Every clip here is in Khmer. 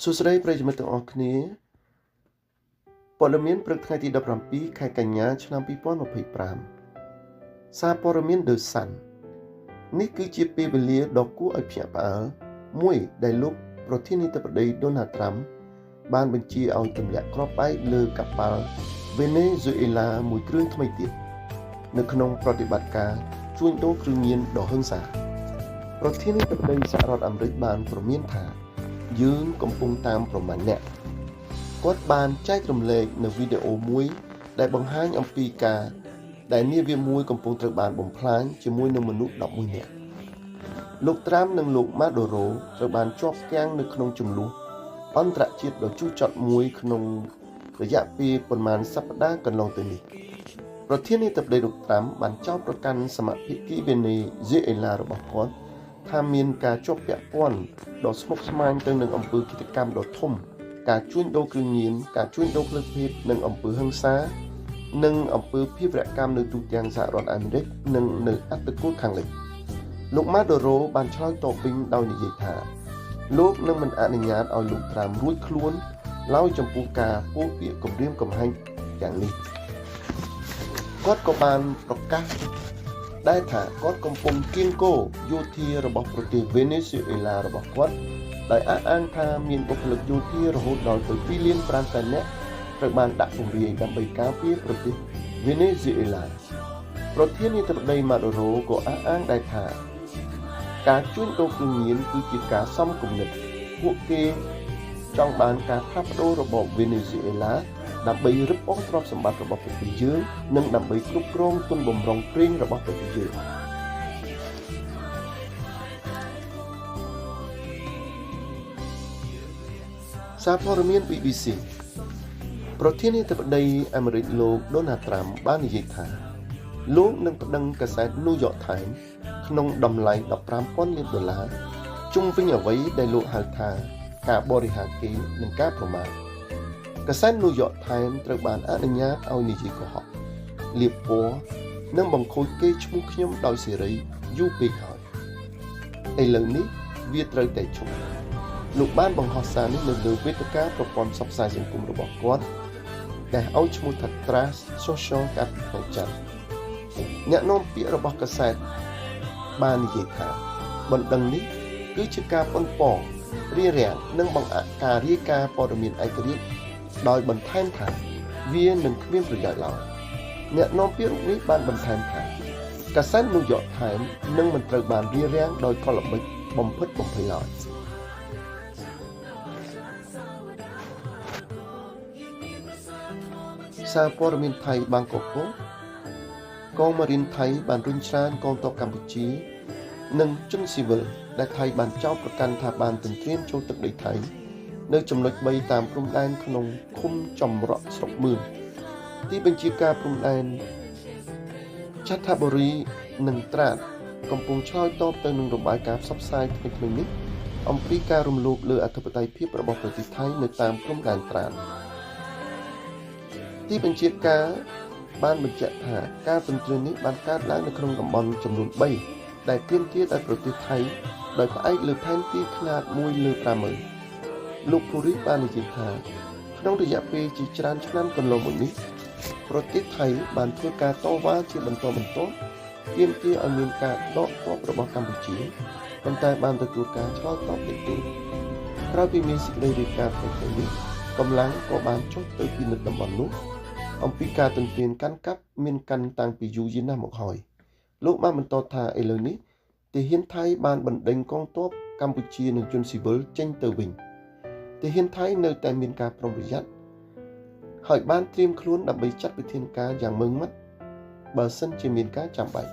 សួស្តីប្រិយមិត្តទាំងអស់គ្នាព័ត៌មានព្រឹកថ្ងៃទី17ខែកញ្ញាឆ្នាំ2025សារព័ត៌មាន The Sun នេះគឺជាពេលវេលាដ៏គួរឲ្យភ្ញាក់ផ្អើលមួយដែលលោកប្រធានាធិបតីដូណាល់ត្រាំបានបញ្ជាឲ្យទម្លាក់គ្រាប់បែកលើកប៉ាល់វេណេស៊ុយអេឡាមួយគ្រឿងថ្មីទៀតនៅក្នុងប្រតិបត្តិការជួញដូរគ្រឿងញៀនដ៏ហិង្សាប្រធានាធិបតីសហរដ្ឋអាមេរិកបានព្រមានថាយើងកំពុងតាមប្រមាញ់អ្នកគាត់បានចែករំលែកនៅវីដេអូមួយដែលបង្ហាញអំពីការដែលនាវាមួយកំពុងត្រូវបានបំផ្លាញជាមួយនឹងមនុស្ស11នាក់លោកត្រាំនិងលោកម៉ាដូរ៉ូត្រូវបានជាប់គាំងនៅក្នុងចំនួនអន្តរជាតិដ៏ជូរចត់មួយក្នុងរយៈពេលប្រមាណសប្តាហ៍កន្លងទៅនេះប្រធានាធិបតីលោកត្រាំបានចោទប្រកាន់សមាភិកីវេណេស៊ុយអេឡារបស់គាត់ថាមានការជាប់ពាក់ព័ន្ធដ៏ស្មុគស្មាញទៅនឹងអំពើឃាតកម្មដ៏ធំការជួញដូរគ្រឿងញៀនការជួញដូរផ្លូវភេទនិងអំពើហិង្សានិងអំពើភេរវកម្មនៅទូទាំងសហរដ្ឋអាមេរិកនិងនៅអត្តគោលខាងលិចលោកម៉ាដូរ៉ូបានឆ្លើយតបវិញដោយនិយាយថាលោកនឹងមិនអនុញ្ញាតឲ្យលោកត្រាំរួចខ្លួនឡើយចំពោះការពោលពាក្យគំរាមកំហែងយ៉ាងនេះគាត់ក៏បានប្រកាសដែរថាគាត់កំពុងគៀងគរយោធារបស់ប្រទេសវេណេស៊ុយអេឡារបស់គាត់ដោយអះអាងថាមានបុគ្គលិកយោធារហូតដល់ទៅ2លាន5សែននាក់ត្រូវបានដាក់ពង្រាយដើម្បីការពារប្រទេសវេណេស៊ុយអេឡាប្រធានាធិបតីម៉ាដូរ៉ូក៏អះអាងដែរថាការជួញដូរគ្រឿងញៀនគឺជាការសមគំនិតពួកគេចង់បានការផ្លាស់ប្ដូររបបវេណេស៊ុយអេឡាដើម្បីរឹបអូសទ្រព្យសម្បត្តិរបស់ប្រទេសយើងនិងដើម្បីគ្រប់គ្រងទុនបំរុងប្រេងរបស់ប្រទេសយើងសារព័ត៌មាន BBC ប្រធានាធិបតីអាមេរិកលោកដូណាល់ត្រាំបាននិយាយថាលោកនឹងប្តឹងកាសែត New York Times ក្នុងតម្លៃ15,000លានដុល្លារជុំវិញអ្វីដែលលោកហៅថាការបរិហារកេរ្តិ៍និងការប្រមាថកាសែត New York Times ត្រូវបានអនុញ្ញាតឲ្យនិយាយកុហកលាបពណ៌និងបង្ខូចកេរ្តិ៍ឈ្មោះខ្ញុំដោយសេរីយូរពេកហើយឥឡូវនេះវាត្រូវតែឈប់លោកបានបង្ហោះសារនេះនៅលើវេទិកាប្រព័ន្ធផ្សព្វផ្សាយសង្គមរបស់គាត់ដែលឲ្យឈ្មោះថា Truth Social កាលពីថ្ងៃច័ន្ទអ្នកនាំពាក្យរបស់កាសែតបាននិយាយថាបណ្ដឹងនេះគឺជាការប៉ុនប៉ងរារាំងនិងបង្អាក់ការរាយការណ៍ព័ត៌មានឯករាជ្យដោយបន្ថែមថាវានឹងគ្មានប្រយោជន៍ឡើយអ្នកនាំពាក្យរូបនេះបានបន្ថែមថាកាសែត New York Times នឹងមិនត្រូវបានរារាំងដោយកលល្បិចបំភិតបំភ័យឡើយសារព័ត៌មានថៃបាងកកកងម៉ារីនថៃបានរុញច្រានកងទ័ពកម្ពុជានិងជនស៊ីវិលដែលថៃបានចោទប្រកាន់ថាបានទន្ទ្រានចូលទឹកដីថៃនៅចំណុច3តាមព្រំដែនក្នុងឃុំចំរក់ស្រុកមឿងទីបញ្ជាការព្រំដែនឆាថាបុរីនិងត្រាតកំពុងឆ្លើយតបទៅនឹងរបាយការណ៍ផ្សព្វផ្សាយថ្មីៗនេះអំពីការរំលោភលើអធិបតេយ្យភាពរបស់ប្រទេសថៃនៅតាមព្រំដែនត្រាតទីបញ្ជាការបានបញ្ជាក់ថាការទន្ទ្រាននេះបានកើតឡើងនៅក្នុងតំបន់ចំនួន3ដែលទាមទារដោយប្រទេសថៃដោយផ្អែកលើផែនទីខ្នាត1លើ50000លោកពូរីបាននិយាយថាក្នុងរយៈពេលជាច្រើនឆ្នាំកន្លងមកនេះប្រទេសថៃបានធ្វើការតវ៉ាជាបន្តបន្ទាប់ទាមទារឲ្យមានការដកទ័ពរបស់កម្ពុជាប៉ុន្តែបានទទួលការឆ្លើយតបតិចតួចក្រោយពីមានសេចក្តីរាយការណ៍ថ្មីៗនេះកម្លាំងក៏បានចុះទៅពិនិត្យតំបន់នោះអំពីការទន្ទ្រានកាន់កាប់មានកាន់តាំងពីយូរយារណាស់មកហើយលោកបានបន្តថាឥឡូវនេះទាហានថៃបានបណ្ដេញកងទ័ពកម្ពុជានិងជនស៊ីវិលចេញទៅវិញទាហានថៃនៅតែមានការប្រុងប្រយ័ត្នហើយបានត្រៀមខ្លួនដើម្បីចាត់វិធានការយ៉ាងម៉ឺងម៉ាត់បើសិនជាមានការចាំបាច់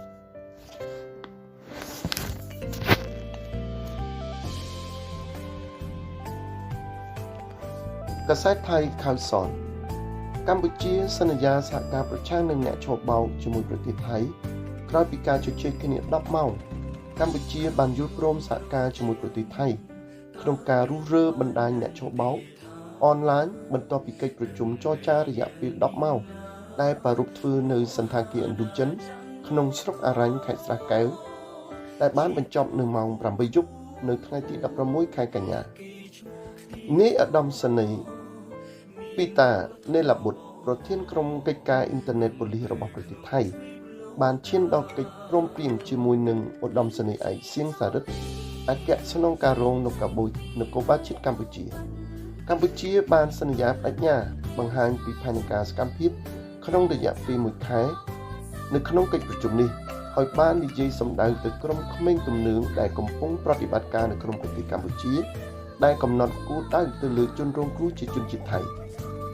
កាសែតថៃខៅសនកម្ពុជាសន្យាសហការប្រឆាំងនឹងអ្នកឆបោកជាមួយប្រទេសថៃក្រោយពីការជជែកគ្នា10ម៉ោងកម្ពុជាបានយល់ព្រមសហការជាមួយប្រទេសថៃក្នុងការរុះរើបណ្ដាញអ្នកឆបោកអនឡាញបន្ទាប់ពីកិច្ចប្រជុំចរចារយៈពេល10ម៉ោងដែលប្រារព្ធធ្វើនៅសណ្ឋាគារឥណ្ឌូចិនក្នុងស្រុកអារញ្ញខេត្តស្រះកែវដែលបានបញ្ចប់នៅម៉ោង8យប់នៅថ្ងៃទី16ខែកញ្ញា នាយឧត្តមសេនីយ៍ពីតានេឡាបុត្រប្រធានក្រុមកិច្ចការអ៊ីនធឺណិតប៉ូលីសរបស់ប្រទេសថៃបានឈានដល់កិច្ចព្រមព្រៀងជាមួយនឹងឧត្តមសេនីយ៍ឯកសៀងសារិទ្ធអគ្គស្នងការរងនគរបាលជាតិកម្ពុជាកម្ពុជាបានសន្យាបដិញ្ញាបង្ហាញពីផែនការសកម្មភាពក្នុងរយៈពេល1ខែនៅក្នុងកិច្ចប្រជុំនេះហើយបាននិយាយសម្ដៅទៅក្រុមក្មេងទំនើងដែលកំពុងប្រតិបត្តិការនៅក្នុងប្រទេសកម្ពុជាដែលកំណត់គោលដៅទៅលើជនរងគ្រោះជាជនជាតិថៃ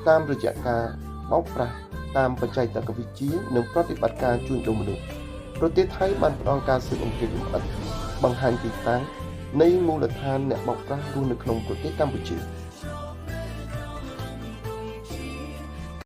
តាមរយៈការបោកប្រាស់តាមបច្ចេកវិទ្យានិងប្រតិបត្តិការជួញដូរមនុស្សប្រទេសថៃបានផ្ដល់ការស៊ើបអង្កេតលម្អិតបង្ហាញទីតាំងនៃមូលដ្ឋានអ្នកបោកប្រាស់រស់នៅក្នុងប្រទេសកម្ពុជា។